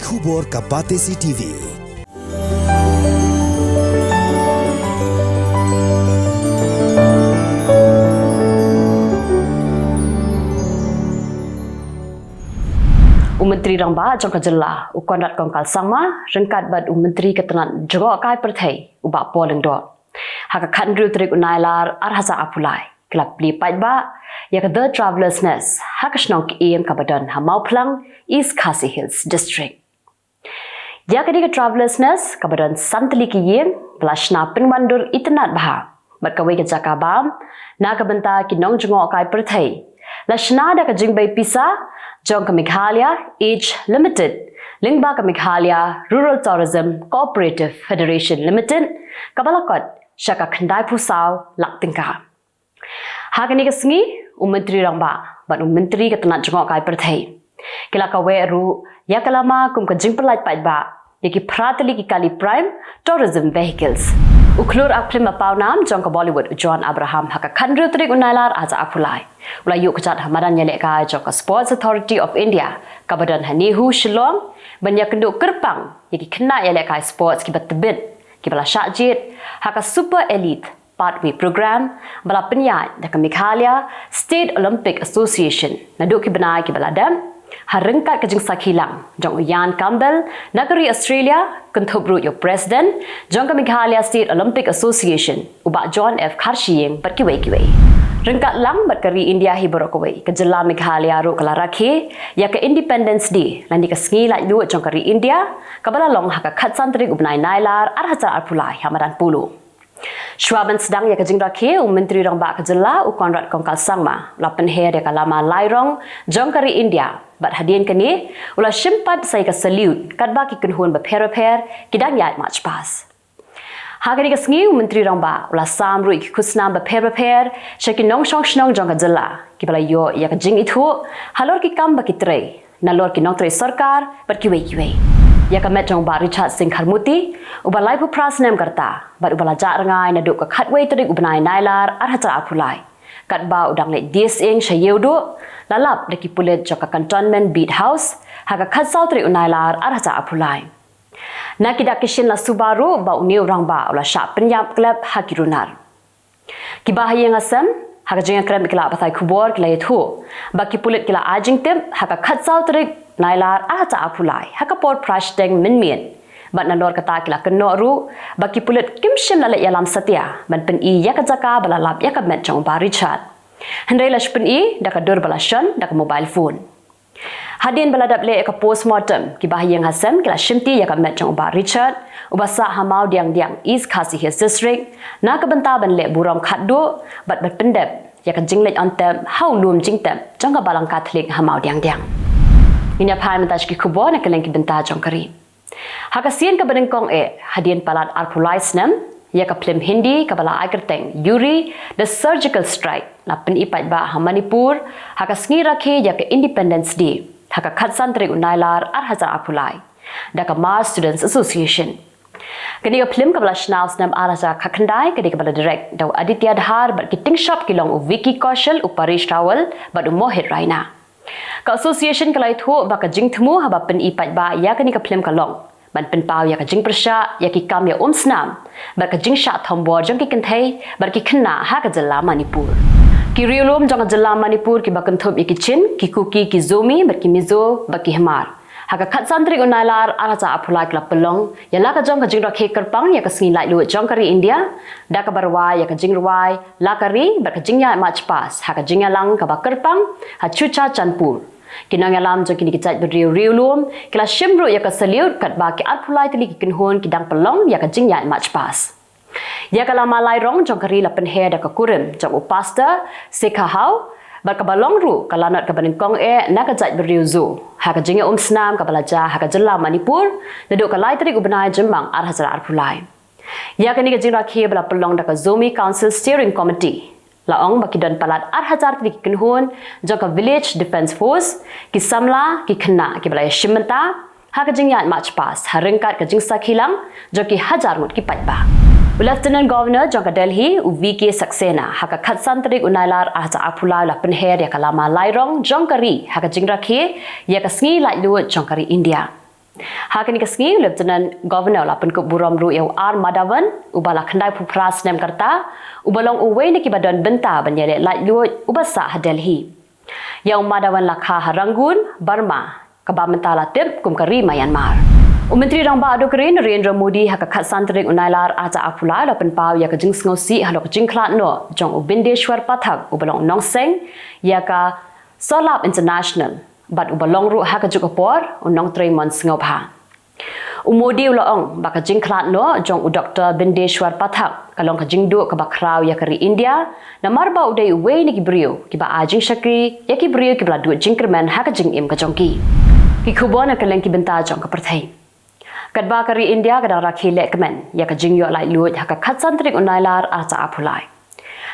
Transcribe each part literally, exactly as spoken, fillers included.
Khubor ka Batesi T V. U Myntri Rangbah jong ka jylla, u Conrad Kongkal Sangma, ryngkat bad u Myntri ka tnat jngohkai pyrthei, u Bah Paul Lyngdoh, ha ka khathynriew tarik u Nailar ar hajar arphew lai, ki la plie paidbah ïa ka The Traveller's Nest ha ka shnong Kyiem kaba don ha Mawphlang, East Khasi Hills District. Ïa kane ka Traveller's Nest kaba don san tylli ki ïing, ba la shna pynwandur itynnad bha bad kawei ka jaka bam na ka bynta ki nongjngohkai pyrthei, la shna da ka jingbei pisa jong ka Meghalaya Age Limited lyngba ka Meghalaya Rural Tourism Cooperative Federation Limited, kaba la kot sha ka khyndaiphew saw lak tyngka. Ha kane ka sngi, u Myntri Rangbah bad u Myntri ka tnat jngohkai pyrthei, ki la kaweh ruh ïa ka lama kum ka jingpyllait paidbah ïa ki phra tylli ki kali Prime Tourism Vehicles. U khlur act film ba pawnam jong ka Bollywood, u John Abraham, ha ka khathynriew tarik u Nailar ar hajar arphew lai, u la ïuh kjat ha madan ïalehkai jong ka Sports Authority of India kaba don ha NEHU, Shillong, ban ïakynduh kyrpang ïa ki khynnah ïalehkai sports kiba tbit, kiba la shah jied ha ka Super Elite Pathway Programme ba la pynïaid da ka Meghalaya State Olympic Association naduh ki bnai kiba la dep, ha ryngkat ka jingsakhi lang jong u Ian Campbell na ka ri Australia, kynthup ruh ïa u President jong ka Meghalaya State Olympic Association, u Bah John F Kharshiing, bad kiwei kiwei. Ryngkat lang bad ka ri India hi baroh kawei, ka jylla Meghalaya ruh ka la rakhe ïa ka Independence Day lane ka sngi laitluid jong ka ri India, kaba la long ha ka khatsan tarik u bnai Nailar ar hajar arphew lai ha madan Polo. Shuwa ban sdang ïa ka jingrakhe, u Myntri Rangbah ka jylla, u Conrad Kongkal Sangma, u la pynher ïa ka lama lairong jong ka ri India bad hadien kane u la shim pat sa ïa ka salute katba ki kynhun bapher bapher ki dang ïaid march past. Ha kane ka sngi u Myntri Rangbah u la sam ruh ïa ki khusnam bapher bapher sha ki nongshong shnong jong ka jylla, kiba la ïoh ïa ka jingithuh halor ki kam ba ki trei nalor ki nongtrei sorkar bad kiwei kiwei. Ïa ka met jong u Bah Richard Singh Kharmuti, uba laiphew phra snem ka rta bad uba la jah rngai naduh ka khatwei tarik u bnai Nailar ar hajar arphew lai, katba u dang leit die sying sha Ïewduh, la lap da ki pulit jong ka Cantonment Beat House ha ka khatsaw tarik u Nailar ar hajar arphew lai. Na ki dak ki shin la suba ruh ba une u rangbah u la shah pynïap klep ha ki runar. Kiba ha ïing ha sem, ha ka jingïakren bad ki lad pathai khubor, ki la ïathuh ba ki pulit ki la ai jingtip ha ka khatsaw tarik Nailar ar hajar arphew lai ha ka por phra shiteng mynmiet, bad nalor kata ki la kynnoh ruh ba ki pulit kim shym la leit ïalam satia ban pyni ïa ka jaka ba la lap ïa ka met jong u Bah Richard, hynrei la shu pyni da ka dur ba la shon da ka mobile phone. Hadien ba la dep leh ïa ka postmortem, kiba ha ïing ha sem ki la shimti ïa ka met jong u Bah Richard, uba sah ha Mawdiangdiang, East Khasi Hills District, na ka bynta ban leh burom khatduh bad ban pyndep ïa ka jingleit on tep ha u lum jingtep jong ka Balang Katholik ha Mawdiangdiang. Ngin ïa phai mynta sha ki khubor na kylleng ki bynta jong ka ri. Ha ka sien kaba nyngkong eh, hadien palat arphew lai snem, ïa ka phlim Hindi kaba la ai kyrteng Uri, The Surgical Strike, la pyni paidbah ha Manipur ha ka sngi rakhe ïa ka Independence Day ha ka khatsan tarik u Nailar ar hajar arphew lai, da ka Hmar Students Association. Kane ka phlim kaba la shna ha u snem ar hajar khatkhyndai, kane kaba la direct da u Aditya Dhar bad ki tyngshop ki long u Vicky Kaushal, u Paresh Rawal bad u Mohit Raina. Ka association ka la ïathuh ba ka jingthmu haba pyni paidbah ïa kane ka phlim ka long ban pynpaw ïa ka jingpyrshah ïa ki kam ïa um snam bad ka jingshah thombor jong ki kynthei bad ki khynnah ha ka jylla Manipur. Ki riewlum jong ka jylla Manipur kiba kynthup ïa ki Chin, ki Kuki, ki Zomi bad ki Mizo bad ki Hmar, ha ka khatsan tarik u Nailar ar hajar arphew lai ki la pynlong ïa la ka jong ka jingrakhe kyrpang ïa ka sngi laitluid jong ka ri India, da kaba rwai ïa ka jingrwai La Ka Ri bad ka jingïaid march past ha ka jingïalang kaba kyrpang ha Churachandpur. Ki nongïalam jong kine ki jaitbynriew riewlum ki la shim ruh ïa ka salute katba ki arphew lai tylli ki kynhun ki dang pynlong ïa ka jingïaid march past. Ïa ka lama lairong jong ka ri la pynher da ka kurim jong u Pastor Sekha Hau, bad kaba long ruh ka lanot kaba nyngkong eh na ka jaitbynriew Zo ha ka jingïaumsnam kaba la jia ha ka jylla Manipur naduh ka lai tarik u bnai Jymmang ar hajar arphew lai. Ïa kane ka jingrakhe ba la pynlong da ka Zomi Council Steering Committee, la ong ba ki don palat ar hajar tylli ki kynhun jong ka Village Defence Force, ki samla, ki khynnah kiba la ïashim bynta ha ka jingïaid march past ha ryngkat ka jingsakhi lang jong ki hajar ngut ki paidbah. U Lieutenant Governor jong ka Delhi, u V K Saxena, ha ka khatsan tarik u Nailar ar hajar arphew lai u la pynher ïa ka lama lairong jong ka ri ha ka jingrakhe ïa ka sngi laitluid jong ka ri India. Ha kane ka sngi, Lieutenant Governor la pynkup burom ruh ïa u R Madhavan, uba la khyndai phew phra snem ka rta, uba long uwei na kiba don bynta ban ïaleh laitluid uba sah ha Delhi. Ïa u Madhavan la kha ha Rangoon, Burma, kaba mynta la tip kum ka ri Myanmar. U Myntri Rangbah Duh ka ri, Narendra Modi, ha ka khatsan tarik u Nailar arhajar arphew lai la pynpaw ïa ka jingsngewsih halor ka jingkhlad noh jong u Bindeshwar Pathak, uba long u nongseng ïa ka Sulabh International bad uba long ruh ha kajuh ka por u nongtrei mon sngewbha. U Modi u la ong ba ka jingkhlad noh jong u Doktor Bindeshwar Pathak ka long ka jingduh kaba khraw ïa ka ri India, namar ba u dei uwei na ki briew kiba ai jingshakri ïa ki briew kiba la duh jingkyrmen ha ka jingim ka jong ki. Ki khubor na kylleng ki bynta jong ka pyrthei. Katba ka ri India ka dang rakhe lehkmen ïa ka jingïoh laitluid ha ka khatsan tarik u Nailar arhajar arphew lai.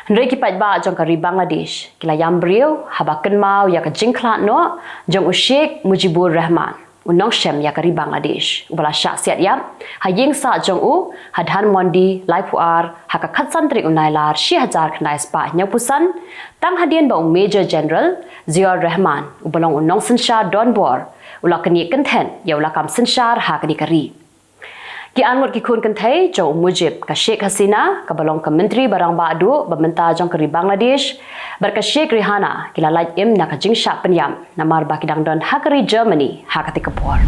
Hynrei ki paidbah jong ka ri Bangladesh ki la ïam briew haba kynmaw ïa ka jingkhlad noh jong u Sheikh Mujibur Rahman, u nongshem ïa ka ri Bangladesh, uba la shah siat ïap ha ïing sah jong u ha Dhanmondi, laiphew ar, ha ka khatsan tarik u Nailar shi hajar khyndai spah hynñiewphew san, tang hadien ba u Major General Ziaur Rahman, uba long u nongsynshar donbor, u la knieh kynthen ïa u lakam synshar ha kane ka ri. Ki arngut ki khun kynthei jong u Mujib, ka Sheikh Hasina, kaba long ka Myntri ba rangbah duh ba mynta jong ka ri Bangladesh, bad ka Sheikh Rehana, ki la lait im na ka jingshah pynïap namar ba ki dang don ha ka ri Germany ha katei ka por.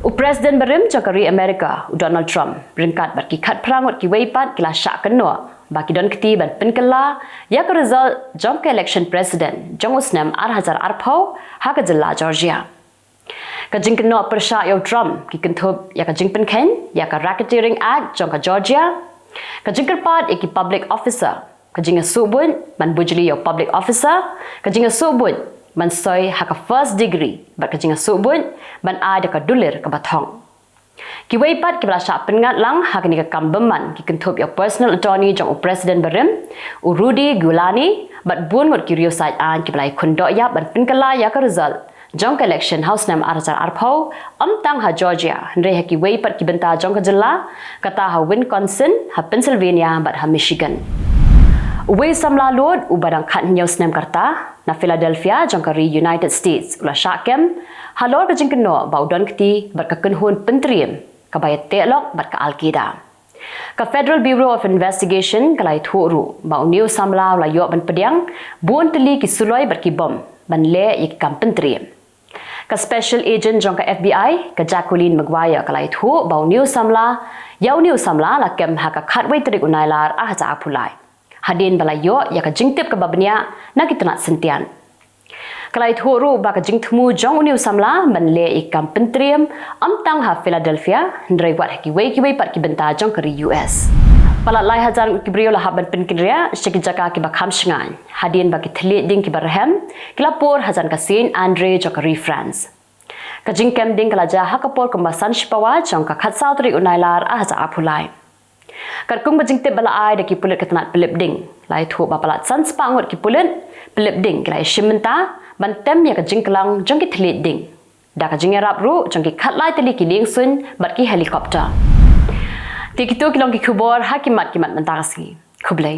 U President barim jong ka ri America, u Donald Trump, ryngkat bad ki khatphra ngut kiwei pat ki la shah kynnoh ba ki don kti ban pynkylla ïa ka result jong ka election president jong u snem arhajar arphew ha ka jylla Georgia. Ka jingkynnoh pyrshah ïa u Trump ki kynthup ïa ka jingpynkheiñ ïa ka Racketeering Act jong ka Georgia, ka jingkyrpad ïa ki public officer, ka jingïasuhbuit ban bujli ïa u public officer, ka jingïasuhbuit ban soi ha ka first degree, bad ka jingïasuhbuit ban ai da ka dulir kaba thong. Kiwei pat kiba la shah pynngat lang ha kane ka kam bymman ki kynthup ïa u personal attorney jong u President barim, u Rudy Giuliani, bad bun ngut ki riew said aiñ kiba la ïakhun dohïap ban pynkylla ïa ka result jong ka election ha u snem arhajar arphew, ym tang ha Georgia, hynrei ha kiwei pat ki bynta jong ka jylla, kata ha Wisconsin, ha Pennsylvania, bad ha Michigan. Uwei u samla lud uba dang khathynñiew snem ka rta, na Philadelphia jong ka ri United States, u la shah kem halor ka jingkynnoh ba u don kti bad ka kynhun pyntriem kaba ïateh lok bad ka Al Qaeda. Ka Federal Bureau of Investigation ka la ïathuh ruh ba une u samla u la ïoh ban pdiang bun tylli ki suloi bad ki bom ban leh ïa ki kam pyntriem. Ka Special Agent jong ka F B I, ka Jacqueline Maguire, ka la ïathuh ba une u samla, ïa une u samla la kem ha ka khatwei tarik u Nailar arhajar arphew lai, hadien ba la ïoh ïa ka jingtip kaba bniah na ki tnat syntiat. Ka la ïathuh ruh ba ka jingthmu jong une u samla ban leh ïa ki kam pyntriem ym tang ha Philadelphia, hynrei wat ha kiwei kiwei pat ki bynta jong ka ri U S. Palat lai hajar ngut ki briew la hap ban pynkynriah sha ki jaka kiba kham shngaiñ, hadien ba ki thylliej ding kiba rhem ki la pur hajan ka Saint Andre jong ka ri France. Ka jingkem ding ka la jia ha ka por kumba san shipawa jong ka khatsaw tarik u Nailar arhajar arphew lai. Katkum ka jingtip ba la ai da ki pulit ka tnat pynlip ding, la ïathuh ba palat san spah ngut ki pulit pynlip ding ki la ïashim bynta ban tem ïa ka jingkylang jong ki thylliej ding, da ka jingïarap ruh jong ki khatlai tylli ki liengsuiñ bad ki helicopter. Te kito ki long ki khubor ha ki mat ki mat mynta ka sngi. Khublei.